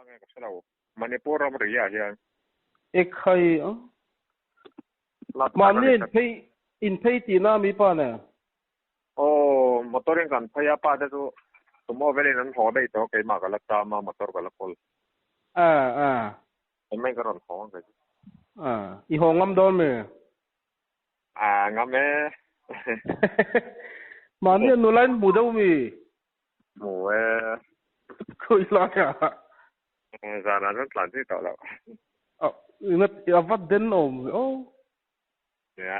nge ka hre lo. Manipur ramri ah hian. E khai a. Mahni in phei in phei tihna mi pa nen. Aw motor in kan phei a pa te chu sumo velin an haw daih tawh keimah ka la cham a motor ka la kawl. A a. Engmai ka rawn haw ang kei chu. A i haw ngam dawn mi? A ngam e. Mahni a nula in hmu deuh mi? Hmu e. Khawi lai ah. Zanah chuan tlan zui tawh loh. A va den awm ve aw. Nia,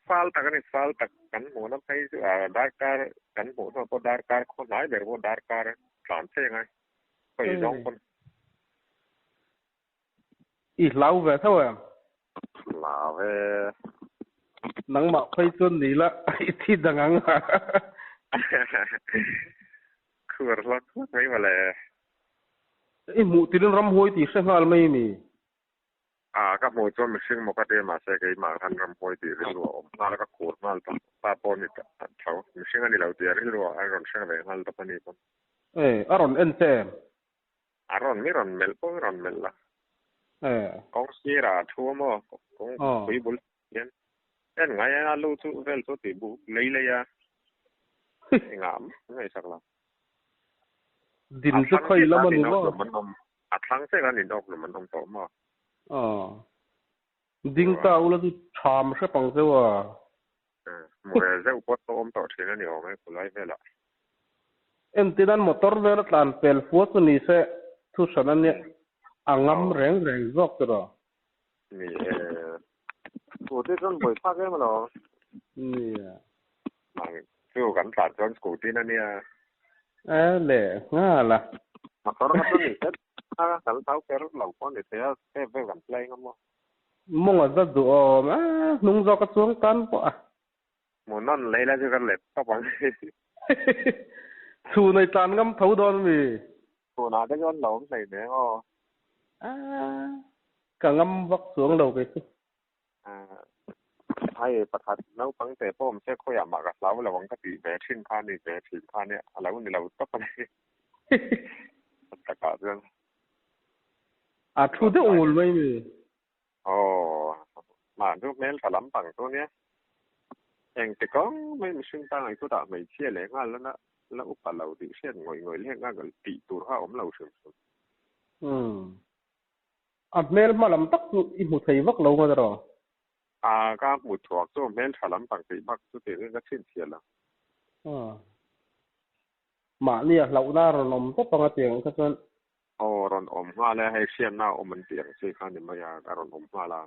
fal tak a ni, fal tak kan hmuhna phei chu a darkar kan hmuh hnuah pawh darkar khaw hnai ber pawh darkar tlan phei angai khawi zawng pawn. I hlau ve tho em? Hlau e. Nangmah phei chuan ni la i thi dang ang a. Khur hlawk hlawk mai mawle. I hmuh tilin ramhuai tih hre nghal mai mi? A, ka hmuh chuan mihring maw ka ti mahse keimah khan ramhuai tih rilru a awm nghal a, ka khur nghal tawp. Pa pawh ni tho, mihring a ni lo tih a rilru a rawn hreng ve nghal tawp a ni pawn. E, a rawn en che em? A rawn, mi rawn melh pawh mi rawn melh la. E. Kawng sirah a thu a maw, kawng pui bul hian. En ngai a lu chu vel chu tih bu lei lei a, engah mah ngaihsak lo. Din chu khawi lam a ni maw? A thlang che khan in awk lum an awm tawh maw? Aw. Ding ta ula chu tham hrep ang cheu a. Hmu ve zeuh pawh a awm tawh thin a ni awm e khulai velah. Entin an motor vel a tlan pel fua chu ni se thu hran a nia a ngam reng reng zawk chu rawh. Ni e. Scooty chuan buaithlak em alawm. Nia. Chu kan tlan chuan scooty na nia. E leh nghal a. Motor kha chu ni tlat a, kan hlau kher lo pawh ni thei a, step vel kan play ngam maw. Mawng a za duh awm a, hnung zawk a chuang tan pawh a. Hmuhnawn lei la chu ka let tawp ang. Chhun ei tlan ngam tho dawn mi? Chhunah te chuan lo awm hlei nen aw. A, ka ngam vak chuang lo kei chu. Hei pakhat naupang te pawh awm se khawiah mah ka hlau lo ang ka tih ve thin kha a ni ve thin kha nia a lo ni lo tawp a ni. Takah chuan. A thu deuh ngul mai mi. Aw, mah chu hmeltha lampang chu nia. Engti kawng mai mihring pangai chu dah hmeichhia leh nghal la la upa lo tih hriat ngawih ngawih leh nghal tih tur kha a awm lo hrim hrim. Umm. A hmel hma lam tak chu i hmu thei vak lo ngawt erawh. A ka hmu thuak chu hmel tha lam pang tih bak chu tiin ka chhinchhiah lo. Aw. Mahni a hlauhna a rawn awm tawp ang a tiang kha chuan. Aw rawn awm nghal e, hei hriatna a awm an tih ang chi kha ni mai a, a rawn awm nghal a.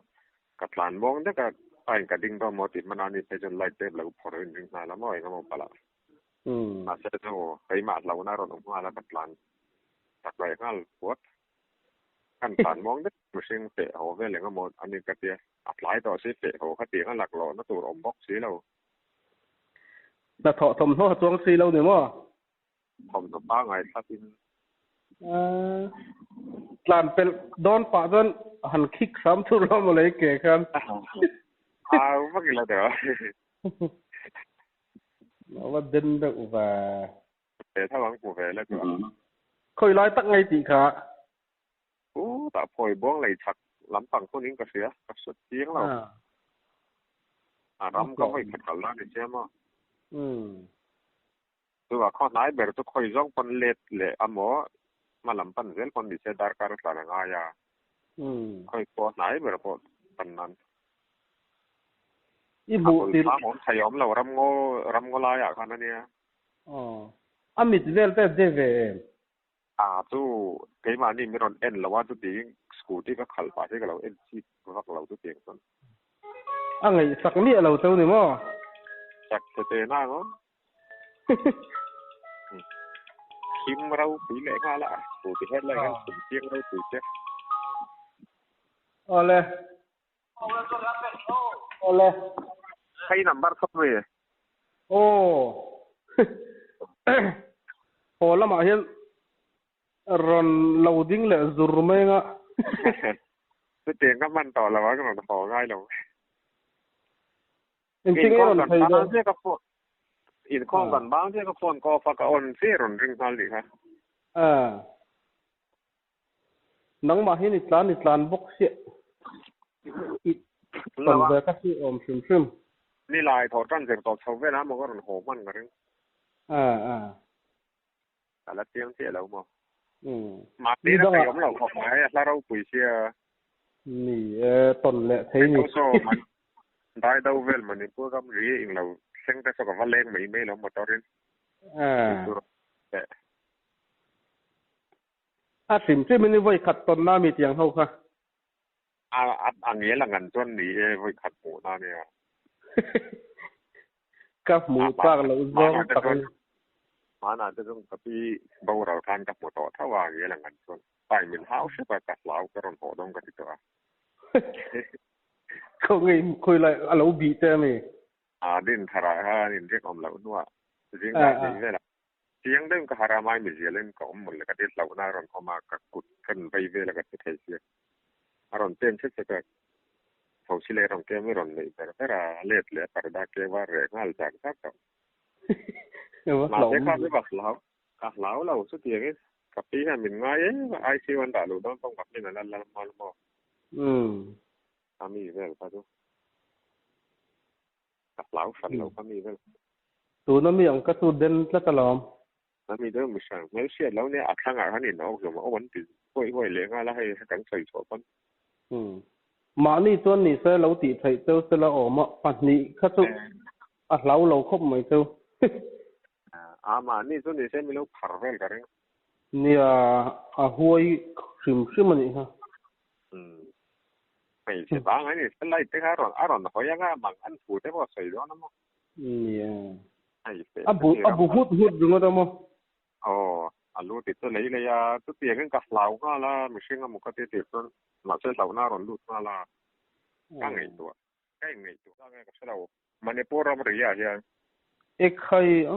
Ka tlan muang dek a, a in ka ding dawn maw tih hman a ni phei chuan light te lo phawrh in ring nghal a maw eng emaw palh a. Mahse chu keimah hlauhna a rawn awm nghal a, ka tlan tak leh nghal puat. Kan tlan muang deuh mihring feh haw vel eng emaw a ni ka tia, a tlai tawh si feh haw kha tiang a laklawh na tur awm bawk si lo. Hnathawh thawmhnaw a chuang si lo ni maw? Thawmhnaw pangngai thlap in. Tlan pelh dawn pah chuan han khik hram thur lo maw lei ke khan. Au vak ila tawh. A va den deuh va. Ve tho ang hmu ve la chu a. Khawi lai tak ngei tih kha. U tah phawi buang lei chhak lampang hun in ka hria, ka hre chiang lo. A ram ka vawi khat kal la ni sia maw. Chuvah khaw hnai ber chu khawi zawng pawn let leh a maw, hma lam pan zel pawn ni se darkar a tlan a ngai a. Khawi pawh hnai ber pawh pan nan. I hmuh tirh. A bul thlam awm thei awm lo ramngaw ramngaw laiah khan a nia. Aw. A mit vel te de ve em? A chu keimahni min rawn en lo a chuti scooty ka khalh pah hi ka lo en chip vak lo chutiang chuan. A ngaihsak miah lo cheu ni maw? Sak che che na ang aw. Thim ropui leh nghal a, scooty headlight khan chhum chiang ropui che. Awle. Awle. Hei number thawk ve. Aw. Haw lamah hian rawn lo ding leh zur mai anga. Chutiang ka hman tawh lo a, ka rawn haw ngai lo. Engtin nge rawn phei dawn? Inkhawm kan bang chiah ka phone ka off a, ka on chiah rawn ring nghal nih kha. Ah. Nangmah hian i tlan i tlan bawk sia. I tawn ve kha chu awm hrim hrim. Nilai thawh tan zir tawh chho vel a maw ka rawn haw hman ka ring. Ka la chiang chiah lo maw. Mahni na thei awm lo khawp mai, a hla ropui sia. Ni e, tawn leh thei ni. Saw dai do vel Manipur ram ri eng lo thleng te saw ka va leng mai mai lo motor in. A hrim hrim in i vawi khat tawn na mi tiang ho kha. A a ngel ang an chuan ni e vawi khat hmuh na nia. Ka hmuh chak loh zawng tak a ni. Hmanah te chuan ka pi boral khan ka hmu tawh tho a ngel ang an chuan pai min hau hrep a ka hlau ka rawn haw dawn ka ti tawh a. Khaw ngei khawi lai a lo bih che a mi? A din tharah khan inriak awm loh hnuah zing dar hnih velah Chiang deuhin ka har a, mai mizialin ka awm mawlh le ka ti hlauhna a rawn awm a, ka kut ka rawn vei vel a ka ti thei sia. A rawn pen chhet chhet a, thosi leh rawn kem i rawn neih ber ber a, a let leh a parda keu a reh nghal zak zak tawh. Mahse kha chu ka hlau, ka hlau lo chutiangin ka pi hian min ngai em a, ICU an dah luh dawn pawh ka hmin a la la mal maw? A mi vel kha chu Ka hlau hran lo ka mi vel. Tuna mi ang ka chu den tlat alawm. A mi deuh mihring hmel hriat lo nia a thlangah khan in awk hlawm a awm an ti huai huai leh nghal a hei kan sawi chhuah pawn. Umm. Mahni chuan ni se lo tih theih cheu se la awm a, pahnih kha chu a hlau lo khawp mai cheu. A mahni chu ni se mi lo phar vel ka ring. Nia a huai hrim hrim a nih kha. Umm. Hmeichhe bang a ni, light te kha a rawn a rawn hawi anga mang an thu te pawh a sawi dawn a maw? Nia. A bu a bu nghut nghut ringawt a maw? Aw, a lu ti chu lei lei a, chutiangin ka hlau nghal a, mihring a mu ka ti tir chuan mahse hlauhna a rawn lut nghal a, ka ngaihtuah, ka inngaihtuah ta nge ka hre lo, Manipur ram ri ah hian. Ekhai a.